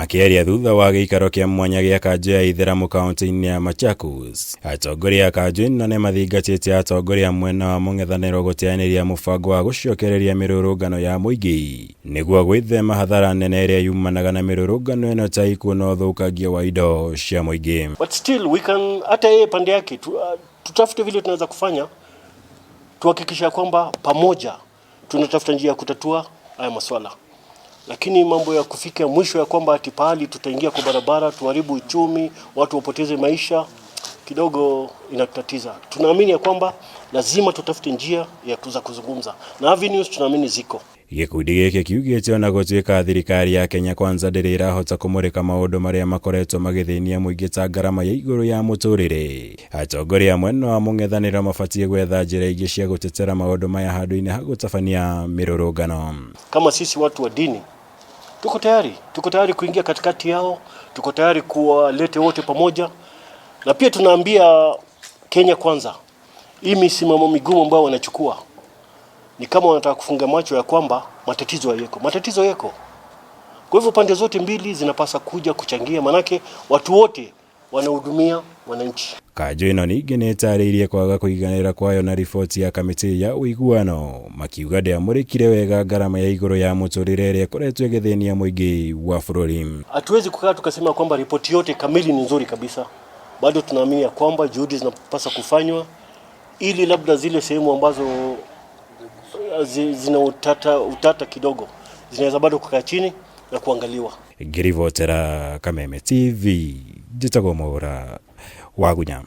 Makĩaria thutha wa gĩikaro kĩa mwanya gĩa kanjũ ya Ithĩramu kaunti-inĩ ya Machakos, atongoria a kanjũ ĩno nĩ mathingatĩte atongoria mwena wa mũng'ethanĩro gũteanĩria mũbango wa gũcokereria mĩrũrũngano ya mũingĩ nĩguo gwĩthema hathara nene ĩrĩa yumanaga na mĩrũrũngano ĩno ta ikuũ na ũthũkangia wa indo cia mũingĩ. But still we can, hata yeye pande yake tutafute vile tunaweza kufanya tuhakikisha kwamba pamoja tunatafuta njia ya kutatua haya maswala, lakini mambo ya kufika mwisho ya kwamba ati pahali tutaingia kwa barabara tuharibu uchumi, watu wapoteze maisha, kidogo inatutatiza. Tunaamini ya kwamba lazima tutafute njia ya kuza kuzungumza na avenues tunaamini ziko. Gĩkundi gĩkĩ kiugĩte ona gũtuĩka thirikari ya Kenya Kwanza ndĩrĩ ĩrahota kũmũrĩka maũndũ marĩa makoretwo magĩthĩnia mũingĩ ta ngarama ya igũrũ ya mũtũrĩre, atongoria a mwena wa mũng'ethanĩro mabatiĩ gwetha njĩra ingĩ cia gũtetera maũndũ maya handũ-inĩ ha gũtabania mĩrũrũngano. Kama sisi watu wa dini tuko tayari kuingia katikati yao, tuko tayari kuwalete wote pamoja, na pia tunaambia Kenya Kwanza, hii misimamo migumu ambayo wanachukua ni kama wanataka kufunga macho ya kwamba matatizo hayako. Matatizo yako. Kwa hivyo pande zote mbili zinapasa kuja kuchangia, manake watu wote wanahudumia wananchi. Kanjũ ĩno ningĩ nĩ ĩtarĩirie kwaga kũiganĩra kwayo na riboti ya kamĩtĩ ya ũiguano, makiuga ndĩamũrĩkire wega ngarama ya igũrũ ya mũtũrĩre ĩrĩa ĩkoretwo ĩgĩthĩnia mũingĩ wa bũrũri. Hatuwezi kukaa tukasema kwamba ripoti yote kamili ni nzuri kabisa. Bado tunaamini ya kwamba juhudi zinapaswa kufanywa ili labda zile sehemu ambazo zina utata kidogo zinaweza bado kukaa chini na kuangaliwa. Ngĩribotera Kameme TV, njĩtagwo Mwaura Wagunya.